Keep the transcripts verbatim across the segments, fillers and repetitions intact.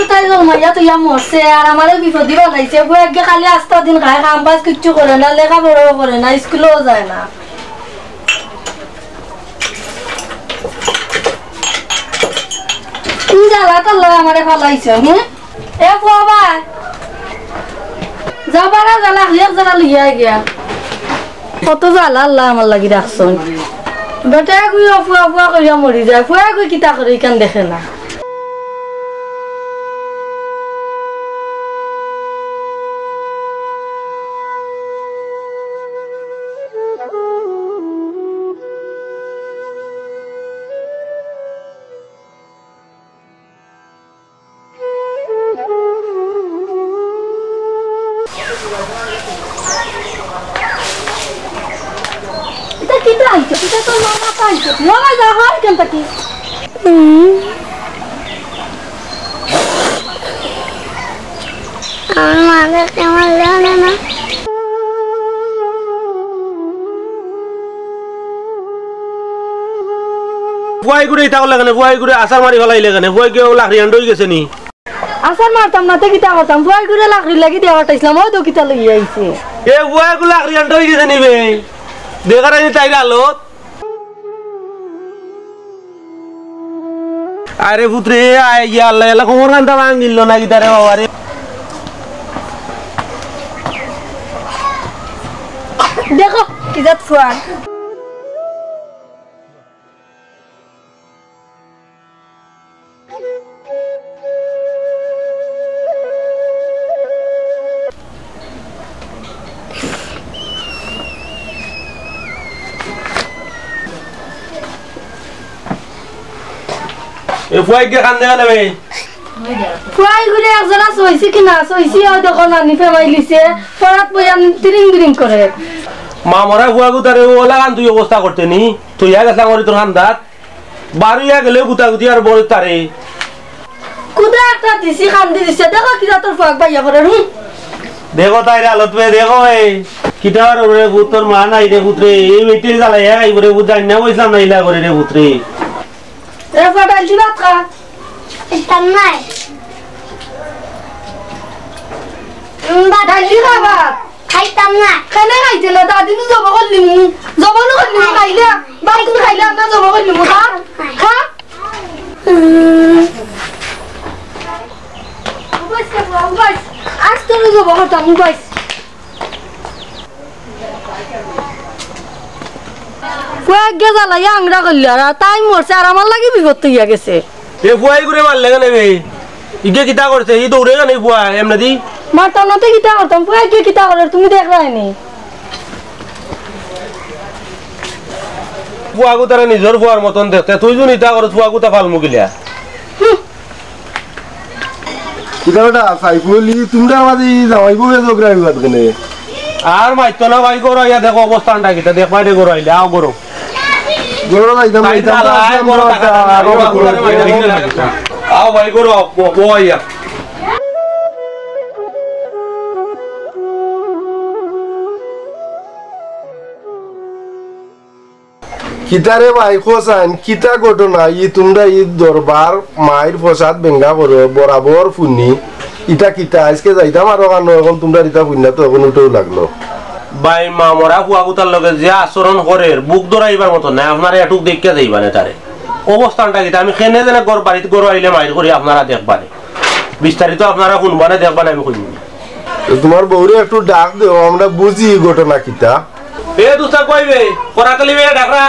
তাই জন্মাইয়া তুইয়া মরছে, আর আমারে বিপদি বানাইছে। ফুয়াইগে খালি আস্তা দিন খায়, কাম-কাজ কিচ্ছু করে না, লেখাপড়াও করে না, স্কুলেও যায় না। তুই জ্বালা তোর লগে আমারে ফালাইছ, হুম? এ ফুয়া ভাই, যাবা না জ্বালা, এক জ্বালা লইয়া গিয়া। কত জ্বালা আল্লায় আমার লাগি রাখছইন। বেটাগুয়ে ফুয়া ফুয়া করিয়া মরি যায়, ফুয়াগুয়ে কিতা করে ইখান দেখে না। ইটা কিতা আইছে? ইটা তো মামা পাইছে। মামা যা হয় কেন তাকি? আমার মা দেখতে আমার লেগে না। ফুয়াইগুরে ইতা করলে কেনে? ফুয়াইগুরে আছাড় মারি ফালাইলে কেনে? ফুয়াইগু লাকড়ি আনতে অই গেছে নি? আছাড় মারতাম না, তে কিতা করতাম? ফুয়াইগুরে লাকড়ির লাগি দিয়া পাঠাইছিলাম, অউ তো কিতা লইয়া আইছে। এ ফুয়াইগু লাকড়ি আনতে অই গেছে নি বে? দেখার আগে তাইর হালত। আরে পুতরে, আয় গিয়া আল্লাহ, আল্লাহ, কোমর কান্দা ভাঙিল না কিতা রে বাবা রে। দেখো, কি জাত ফুয়ার। এ ফুয়াইগে কান্দে কেনে বে? ফুয়াইগুরে একজরা সইছি কি না সইছি, অউ দেখো নানি ফেমাইলিছে, ফরাত বইয়া তিরিং বিরিং করে। মা মরা ফুয়াগু তারে অলা কান তুই অবস্থা করতে নি, তুই ইয়া গেছলাম করি তোর কান্দাত। বারুইয়া গেলে গুতাগুতি আর বড় তারে। কুদা একটা দিছি, কান্দি দিছে। দেখো কিতা তোর ফুয়াগ বাইয়া করে, হুম। দেখো তাইর হালত বে, দেখো এই। কিতা আর রে পুত, তোর মা নাই রে পুতরে, এই বেটিয়ে জ্বালাইয়া খাইব রে পুত, জানি না কইছিলাম না ইলা করে রে পুতরে। এ ফুয়া ডাইল দি ভাত খা। ইতাম নাই। উম, ভাত ডাইল দি খা ভাত। খাইতাম না। কেনে খাইতে না? দাদি নু জব করলিমু। জব নু করলিমু খাইলা। ভাত তুমি খাইলা, আমরা জব করলিমু। খা। খা। উম। উবাইস রে বাবা, উবাইস। আজ তোরে জব করতাম, উবাইস। ফুয়াইগে জ্বালাইয়া আংরা করলি আর তাই মরছে আর আমার লাগি বিপদ অইয়া গেছে। এ ফুয়াইগুরে মারলে কেনে বে? ইগে কিতা করছে? ই দৌড়ে কেনে ফুয়া এমনে দি? মারতাম না তে কিতা করতাম? ফুয়াইগে কিতা করে তুমি দেখরায় নি? ফুয়াগু তারে নিজর ফুয়ার মতন দেখতে, তুই যুদি ইতা করস ফুয়াগু তা ফালমু কিলা? হুম। কিতা বেটা, সাইফুল, ই তুমরার মাঝে ই জামাই বউয়ে ঝগড়া অইবার কেনে? আর মাইতো না ভাই, ঘরো আইয়া দেখো অবস্থানটা কিতা, দেখবায় দে ঘরো আইলে, আও ঘরো। ঘরো যাইতাম, আই যাইতাম, তো চালা, আই আইতাম, ঘরো তো থাকা, আইতাম, আরো আরো ঘরো ঘরো আইতাম। আইতাম। আও ভাই, ঘরো, ব-, বও আইয়া। কিতা রে ভাই, কছাইন, কিতা ঘটনা? ই তুমরা ই দরবার, মাইর ফসাদ বেঙ্গা করো, বরাবর ফুনি। ইতা কিতা? আইজকে যাইতাম আরো কানো, অখন তুমরার ইতা ফুন্না তো অখন উঠেও লাগলো। ভাই, মা মরা ফুয়াগুতার লগে যে আচরণ করের, বুক ধরাইবার মতো নায়। আপনারা এটুক দেখিয়া যাইবা নে তারে। অবস্থানটা কিতা? আমি কেনে যেনে ঘর বাড়িত ঘরো আইলে মাইর করি, আপনারা দেখবা নে। বিস্তারিত আপনারা হুনবা নে, দেখবা নে, আমি কইমু। তো তুমার বউরে একটু ডাক দেও, আমরা বুঝি ঘটনা কিতা। এ দুস্তা কই বে? করাতালি বে, ডাকরা।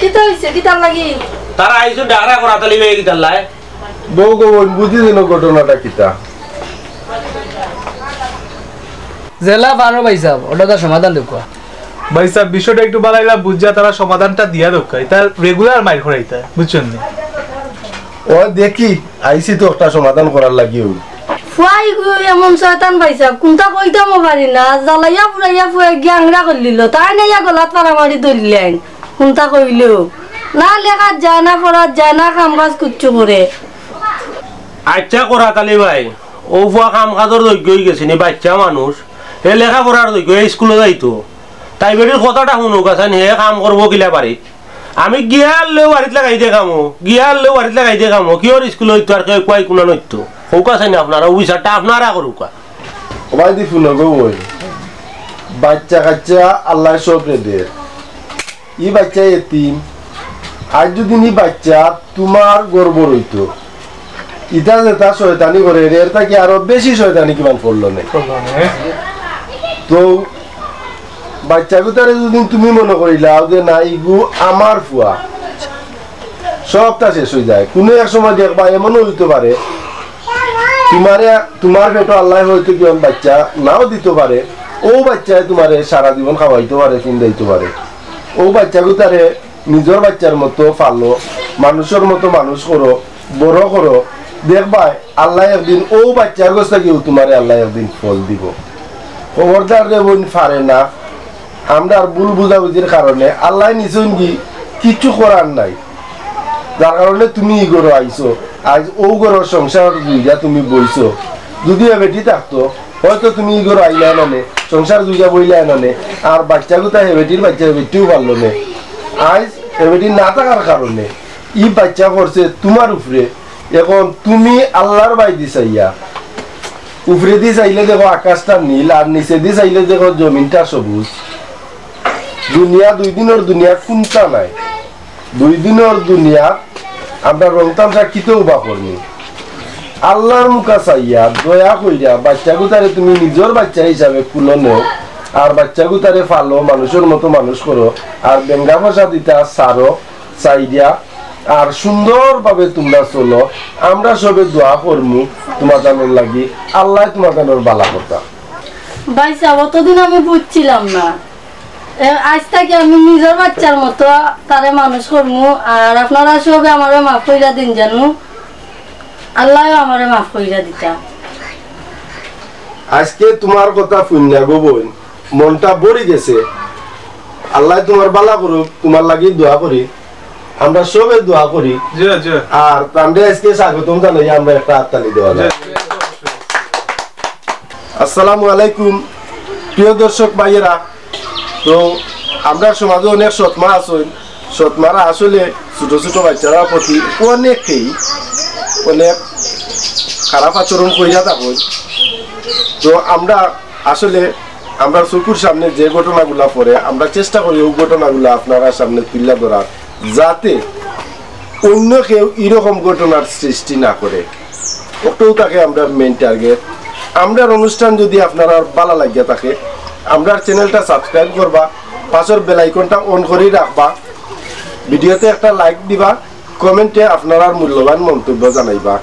কিতা অইছে? কিতার লাগি? তারা আইছইন ডাকরা করাতালি বে, কিতার লাগি? বউ গো, বইন, বুঝি দিন ঘটনাটা কিতা। যেলা পারো ভাইসাব, অটা তার সমাধান দেউক্কা। ভাইসাব, বিষয়টা একটু বালাইলা বুঝিয়া তারা সমাধানটা দিয়া দেউক্কা। ইতা regular মাইর করাইতা, বুঝছইন নি? ও দেখি, আইছি তো একটা সমাধান করার লাগিউ। ফুয়াইগু এমন শয়তান ভাইসাব, কুনতা কইতামও পারি না, জ্বালাইয়া পুড়াইয়া ফুয়াইগি আংরা করিলিলো, তাইন আইয়া গলাত ফাড়া মারি ধরিলাইন, কুনতা কইলেও। না লেখাত যায়, না পড়াত যায়, না কাম কাজ কিচ্ছু করে। আইচ্ছা করাতালি ভাই, অউ ফুয়া কাম কাজর যোগ্য অইগেছে নি, বাইচ্চা মানুষ, হে লেখাপড়ার যোগ্য, হে স্কুলো যাইতো। তাই বেটির কথাটা হুনউক, আছাইন হে কাম করবো কিলা বাড়িত। আমি গিয়া আনলেও বাড়িত লাগাই দে কামো, গিয়া আনলেও বাড়িত লাগাই দে কামো। কিওর স্কুল অইতো আর কেউ কুয়াই কুনা নইতো। হউকা চাই না আপনারা, অউ বিচারটা আপনারা করুকা। ওবায়দি ফুনগো ওই। বাচ্চা কাচ্চা আল্লায় সবরে দের। ই বাচ্চা এতিম। আইজ যুদি ই বাচ্চা তুমার গর্ভর অইতো, ইতা যেতা শয়তানি করে, এর থাকি আরো বেশি শয়তানি কিমান করলো নে। তো বাচ্চাগুতারে যুদি তুমি মনো করিলাও যে না, ইগু আমার ফুয়া, সবটা শেষ অইযায়। কুনু এক সময় দেখবা, এমনও অইতো পারে, তুমারে, তুমার পেটো আল্লায় হয়তো কিমান বাচ্চা নাও দিতো পারে, অউ বাচ্চায় তুমারে সারা জীবন খাওয়াইতো পারে, ফিন্দাইতো পারে। অউ বাচ্চাগুতারে নিজর বাচ্চার মতো পালো, মানুষর মতো মানুষ করো, বড় করো। দেখবায় আল্লায় একদিন অউ বাচ্চার গেছ থাকিউ তুমারে আল্লায় একদিন ফল দিবো। খবরদার রে বইন, পারে না। আমরার ভুল বুঝাবুঝির কারণে আল্লায় নিছইন কি কিচ্ছু করার নাই, যার কারণে তুমি ই ঘরো আইছো। আইজ অউ ঘরর সংসার জুইয়া তুমি বইছো। যুদি এ বেটি থাকতো, হয়তো তুমি ই ঘরো আইলায় না নে, সংসার জুইয়া বইলায় না নে, আর বাচ্চাগুতা হে বেটির বাচ্চা হে বেটিও পারলো নে। আইজ হে বেটি না থাকার কারণে ই বাচ্চা পড়ছে তুমার উপরে। এখন তুমি আল্লার বায়দি চাইয়া, উপরেদি চাইলে দেখো আকাশটা নীল, আর নিচেদি চাইলে দেখো জমিনটা সবুজ। দুনিয়া দুই দিনর দুনিয়া কুন্তা নাই। দুই দিনর দুনিয়া আমরা রং তামশা কিতা উবা করমু। আল্লার মুখা চাইয়া দয়া কইরা বাচ্চাগুতারে তুমি নিজর বাচ্চা হিসাবে কুলো নেও, আর বাচ্চাগুতারে পালো, মানুষর মতো মানুষ করো, আর বেঙ্গা ফসা দিতা সারো, চাইরা, আর সুন্দরভাবে তুমরা চলো। আমরা সবে দোয়া করমু তুমাতানর লাগি, আল্লায় তুমাতানর বালা করতা। ভাইসাব, অতদিন আমি বুঝছিলাম না। এ, আইজ থাকি আমি নিজর বাচ্চার মতো তারে মানুষ করমু, আর আপনারা সবে আমারে মাফ কইরা দিন জানু, আল্লায়ও আমারে মাফ কইরা দিতা। আইজকে তুমার কথা হুনিয়া গো বইন, মনটা ভরি গেছে। আল্লায় তুমার বালা করুক, তুমার লাগি দোয়া করি, আমরা সবে দোয়া করি। জি, জি। আর তানরে আইজকে স্বাগতম জানাই আমরা একটা হাততালি দেওয়া যায়। জি। আসসালামু আলাইকুম, প্রিয় দর্শক ভাইয়েরা। তো আমরার সমাজো অনেক সৎমা আছইন, সৎমারা আসলে ছোট ছোট বাচ্চারার প্রতি অনেকেই অনেক খারাপ আচরণ কইরা থাকইন। তো আমরা আসলে আমরার চকুর সামনে যে ঘটনাগুলা পড়ে, আমরা চেষ্টা করি অউ ঘটনাগুলা আপনারার সামনে তুলিয়া ধরার, যাতে অইন্য কেউ ইরকম ঘটনার সৃষ্টি না করে। অটাউ থাকে আমরার main target। আমরার অনুষ্ঠান যুদি আপনারার বালা লাগিয়া থাকে, আমরার channelটা subscribe করবা, পাশর bell iconটা on করি রাখবা, videoতে একটা like দিবা, commentএ আপনারার মূল্যবান মন্তব্য জানাইবা।